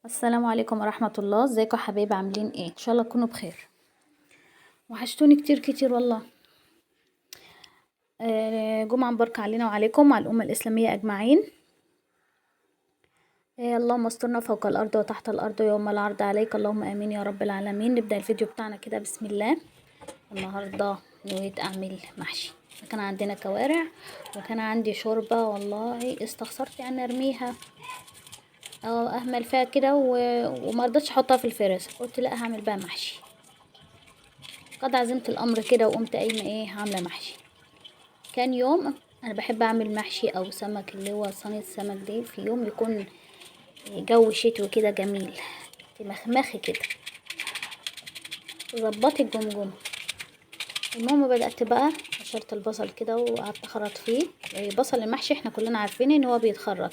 السلام عليكم ورحمة الله. ازيكم يا حبايبي، عاملين ايه؟ ان شاء الله تكونوا بخير. وحشتوني كتير كتير والله. جمعة مباركة علينا وعليكم وعلى الأمة الإسلامية أجمعين. اللهم استرنا فوق الأرض وتحت الأرض يوم العرض عليك، اللهم آمين يا رب العالمين. نبدأ الفيديو بتاعنا كده بسم الله. النهاردة نويت أعمل محشي. كان عندنا كوارع وكان عندي شوربة، والله استخسرت يعني ارميها او اهمل فيها كده وما رضيتش احطها في الفريزر، قلت لا هعمل بقى محشي. قد عزمت الامر كده وقمت قايمة ايه، عامله محشي. كان يوم انا بحب اعمل محشي او سمك، اللي هو صينية سمك دي، في يوم يكون جو شتوي كده جميل، تمخمخي كده ظبطي الجمجمة. المهم بدات بقى قشرت البصل كده وقعدت اخرط فيه. بصل المحشي احنا كلنا عارفين ان هو بيتخرط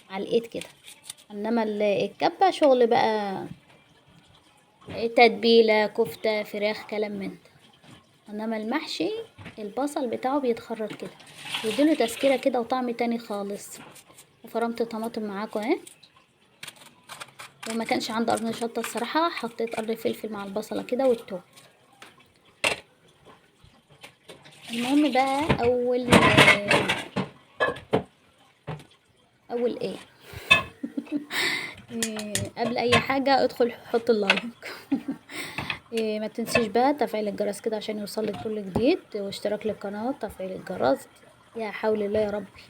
على الايد كده، انما الكبه شغل بقى تتبيله، كفته، فراخ، كلام من ده. انما المحشي البصل بتاعه بيتخرط كده، يديله تسكيره كده وطعم تاني خالص. وفرمت طماطم معاكم اهي، وما كانش عندي قرن شطه الصراحة، حطيت قرن فلفل مع البصله كده والثوم. المهم بقى اول ايه قبل اي حاجة ادخل حط ال like. ما تنسيش بقى تفعيل الجرس كده عشان يوصلك كل جديد، واشتراك للقناة، تفعيل الجرس. يا حول الله يا ربي،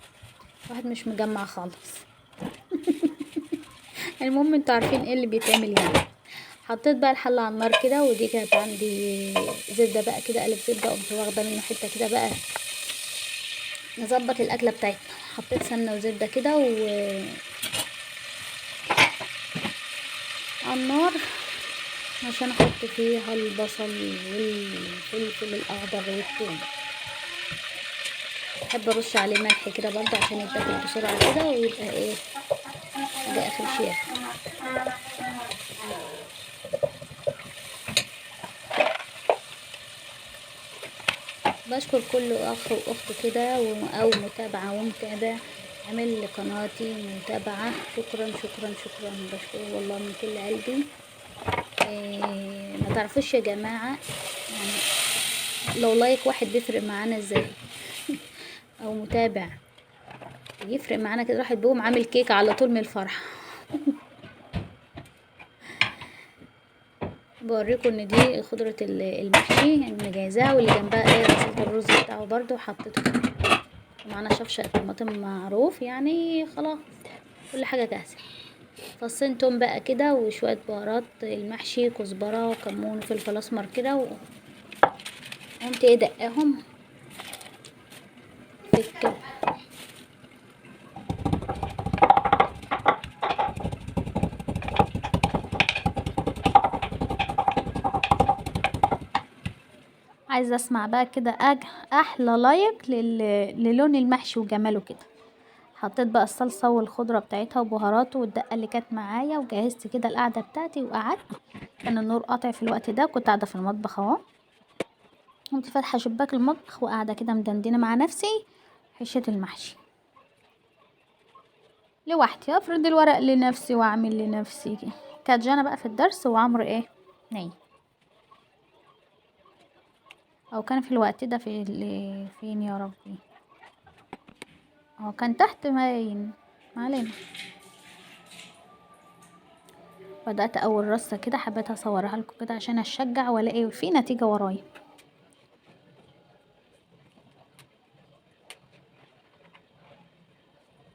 واحد مش مجمع خالص. المهم انتوا عارفين ايه اللي بيتعمل يعني. حطيت بقى الحلة على النار كده، ودي كانت عندي زبدة بقى كده، قالب زبدة، قمت واخده منه حتة كده بقى نظبط الاكلة بتاعتنا. حطيت سمنه وزبده كده و على النار عشان احط فيها البصل والفلفل الاخضر والثوم. بحب ارش عليه ملح كده برضه عشان يتاكل بسرعة كده ويبقى ايه حاجة اخر شيء. بشكر كل اخ واخت كده او متابعه ومتابع عمل لقناتي متابعه، شكرا شكرا شكرا، بشكره والله من كل قلبي. ما تعرفوش يا جماعة يعني لو like واحد بيفرق معانا ازاي او متابع يفرق معانا كده. راحت بيقوم عامل كيك على طول من الفرحة. بوريكم ان دي خضرة المحشي مجهزاها، واللي جنبها ايه غسلت الرز بتاعه برده وحطيته، ومعانا شفشق طماطم معروف يعني، خلاص كل حاجة جاهزة. فصين توم بقى كده وشوية بهارات المحشي، كزبره وكمون وفلفل اسمر كده، وقمت ايه دقاهم في الكبه. عايزه اسمع بقى كده احلى like للون المحشي وجماله كده. حطيت بقى الصلصه والخضره بتاعتها وبهاراته والدقه اللي كانت معايا، وجهزت كده القعدة بتاعتي وقعدت. كان النور قاطع في الوقت ده، كنت قاعدة في المطبخ اهو، قمت فاتحة شباك المطبخ وقاعدة كده مدندنه مع نفسي حشه المحشي لوحدي، افرد الورق لنفسي واعمل لنفسي. كانت جانا بقى في الدرس وعمرو ايه نايم، او كان في الوقت ده في فين يا ربي، هو كان تحت باين، ما علينا. بدأت اول رصة كده، حبيت اصورها لكم كده عشان اشجع والاقي في نتيجة ورايا.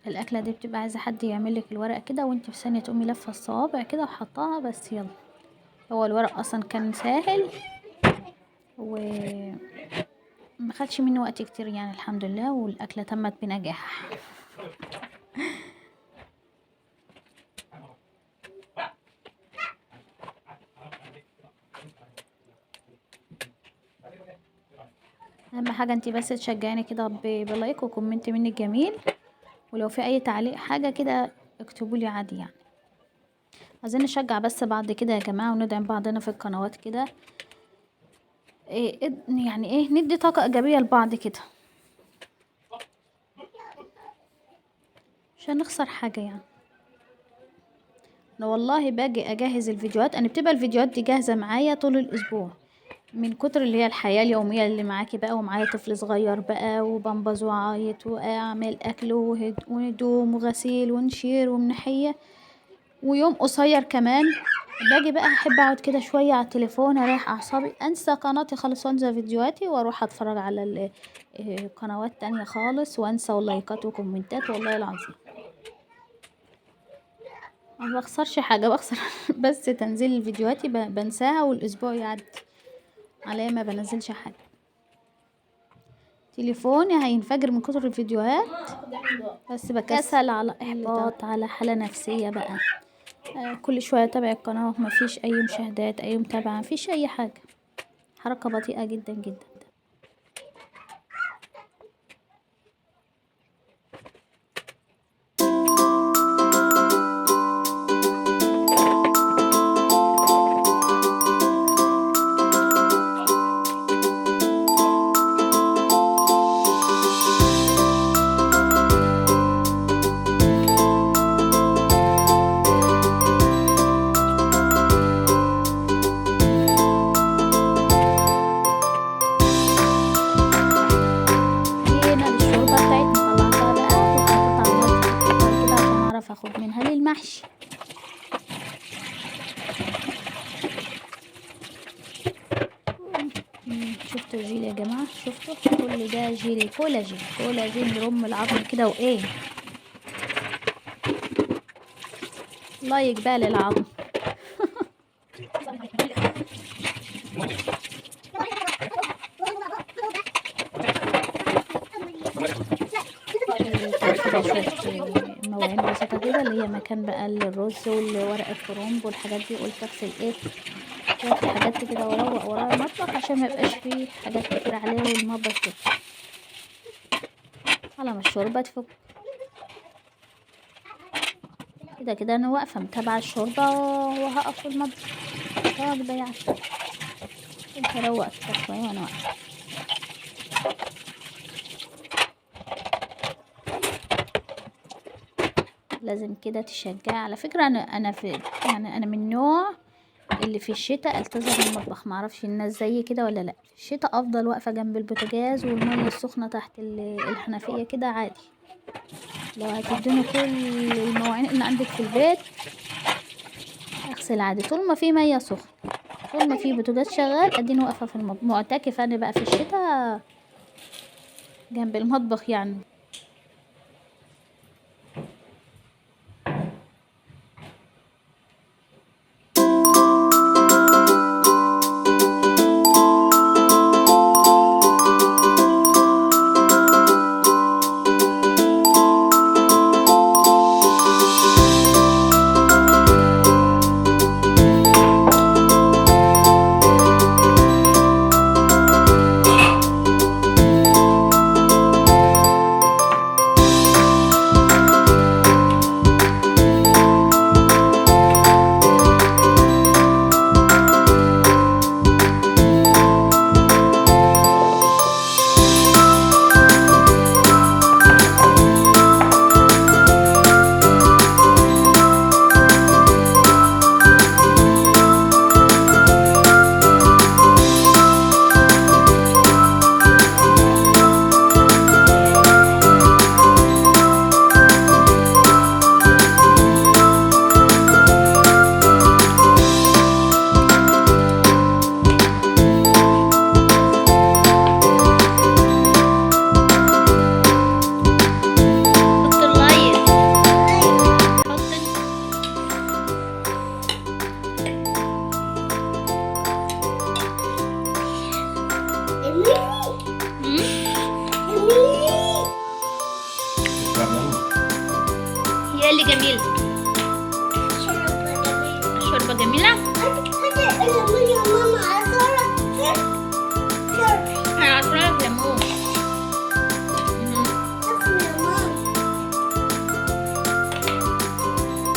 الاكلة دي بتبقى عايزة حد يعمل لك الورق كده وانت في ثانية تقومي لفة الصوابع كده وحطاها بس. يلا هو الورق اصلا كان ساهل و ما خدش مني وقت كتير يعني، الحمد لله، والاكله تمت بنجاح. اهم حاجة انتي بس تشجعيني كده ب like و comment منك جميل، ولو في اي تعليق حاجة كده اكتبولي عادي يعني. عايزين نشجع بس بعض كده يا جماعة، وندعم بعضنا في القنوات كده، إيه يعني ايه، ندي طاقة ايجابية لبعض كده، مش هنخسر حاجة يعني. انا والله باجي اجهز الفيديوهات، انا بتبقى الفيديوهات دي جاهزة معايا طول الاسبوع من كتر اللي هي الحياة اليومية اللي معاكي بقى، ومعايا طفل صغير بقى وبمبز وعايط واعمل اكل وهدوم وغسيل ونشير ومنحية، ويوم قصير كمان. باجي بقى احب اقعد كده شوية على التليفون اريح اعصابي، انسى قناتي خالص وانسى فيديوهاتي واروح اتفرج على قنوات تانية خالص، وانسى ولايكات وكومنتات. والله العظيم ما بخسرش حاجة، بخسر بس تنزيل فيديوهاتي بنساها والاسبوع يعدي عليا ما بنزلش حاجة. تليفوني هينفجر من كتر الفيديوهات، بس بكسل على احباط على حالة نفسية بقى. كل شوية اتابع القناة مفيش اي مشاهدات اي متابعة، مفيش اي حاجة، حركة بطيئة جدا جدا. اخد منها للمحشي. شفتوا الجيل يا جماعة؟ شفتوا كل ده جيلي، كولاجين كولاجين، نرم العظم كده وايه لايك بقى للعظم. مواعين بسيطة كده اللي هي مكان بقى الرز والورق الكرنب والحاجات دي، قلت اغسل ايه شوية الحاجات دي كده واروق ورايا المطبخ عشان ما يبقاش فيه حاجات كتير عليه والمطبخ كده على ما الشوربة تفك. كده كده انا واقفة متابعة الشوربة وهقف في المطبخ واخدة يعني، قلت اروق كده شوية وانا واقفة. لازم كده تشجع. على فكرة انا في يعني انا من النوع اللي في الشتاء التزم المطبخ، معرفش الناس زي كده ولا لا. في الشتاء افضل واقفة جنب البوتاجاز والمية السخنة تحت الحنفية كده عادي. لو هتدوني كل المواعين اللي عندك في البيت اغسل عادي، طول ما في مية سخنة طول ما في بوتاجاز شغال اديني واقفة في المطبخ، معتكفة انا بقى في الشتاء جنب المطبخ يعني.